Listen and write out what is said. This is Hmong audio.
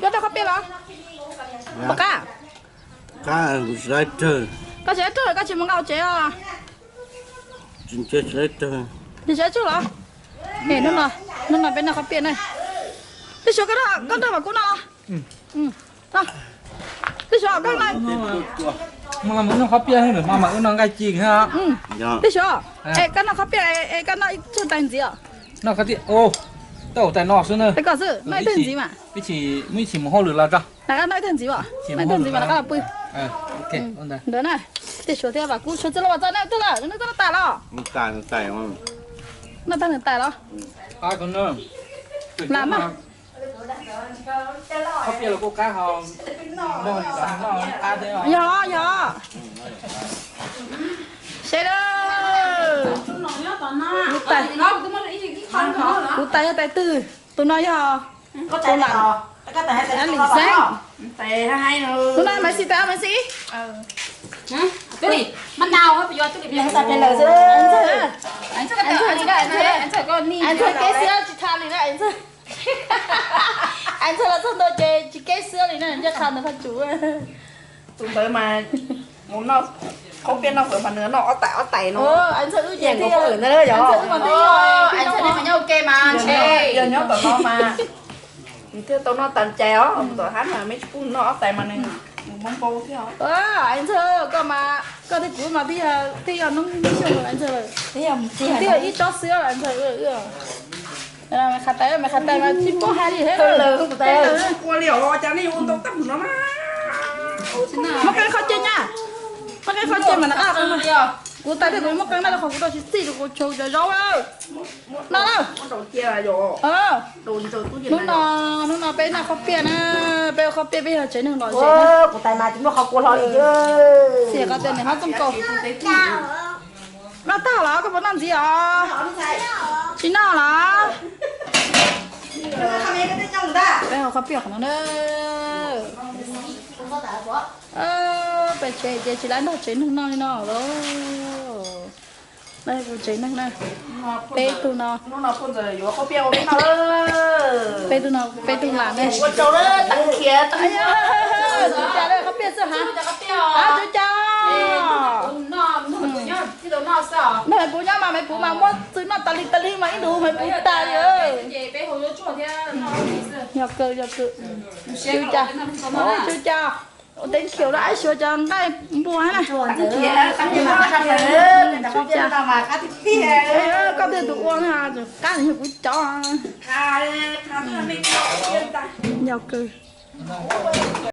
Koj noj qhov piaj los? Puas qab? Koj tsis laib tsawg, koj tsis mus nqa hauv tsev os? Tsis tsawg los? Hnub no peb noj qhov piaj na. Twj Suav, koj nrog Vam Kub noj. Twj Suav, koj noj qhov piaj, hmo mas wb noj nqaij ci. Twj Suav, es koj noj qhov piaj es koj noj ib tug tais ntxiv os? Noj qhov tiaj, tau tais no xwb na. Koj xwb noj ib tug ntxiv mas. Muaj ib chim mus hauj lwm los tso. Noj ib tug ntxiv os, noj ib tug ntxiv mas rov qab los pw. Ntawd na, Twj Suav thiab Vam Kub, Suav txiv los txog, noj twg lawm, noj tag nws tais los? Noj tag nws tais los? Lam mas. Yog, yog. Seb lawm. Kuv tais yog tais twg? Tus no yog tus lam. Lim Xeeb. Tus no Maiv Xis tais, Maiv Xis. Ais ntxawg keb xwb tsis tha li na. Ais ntxawg los txog ntua ces tsis keb xwb li na, ncej qha ntawd qhov tsum. Tus ntawd mas mus noj qhov piaj noj fawm mas nws noj ob tais ob tais no. Ais ntxawg wb ces thiaj, ais ntxawg wb mas thiaj yog, ais ntxawg nej mas nyob ua ke mas ntshe, yog nyob tom no mas nws thiaj tau noj tas cai os, tom hab mas meb tsis pub nws noj ob tais mas nws npau npau thiab. Ais ntxawg, koj mas koj thiab kuv mas twb yog noob xyoo lawm ais ntxawg, twb yog ib tsob xwb ais ntxawg. Qha tais, qha tais mas tsis paub hais li thiab. Ua li os, cas nej yuav ua ntau tag no na. Muab qeej qhov cia nyab, muab qeej qhov cia mas na. Kuv tais thiab kuv muab qeej na, qhov kuv rau tsis txij rau kuv tsau cov zaub lawm. No lawm. Hnub no, hnub no peb noj qhov piaj na, peb ua qhov piaj peb yog tsev neeg lom zem na. Kuv tais mas tsis muaj qhov kua hlo li. Xim qhov tias niam hlob txooj kaus. Noj tag los koj puas noj ntxiv os? Tsis noj los? Peb ua qhov piaj qhov no na. Peb tsev ces tsis laib nrog tsev neeg noj li no los. Kuv tsev neeg na, peb tug no, peb tug no, peb tug lam ne. Ua tsaug lawm, tag khiav tag. Tsuv cas lawm, qhov piaj xwb ha. Tsuv cas. Noj Maiv Puv nyob mas Maiv Puv mas muab txwv noj tas li tas li mas ib ntus Maiv Puv tas li. Yog kawg, yog kawg. Tsuv cas, tsuv cas. Ua tev khiaum lawm, suav cov nqaij npua na. Koj twb tus ua na, qab yog kuv cov. Yog kawg.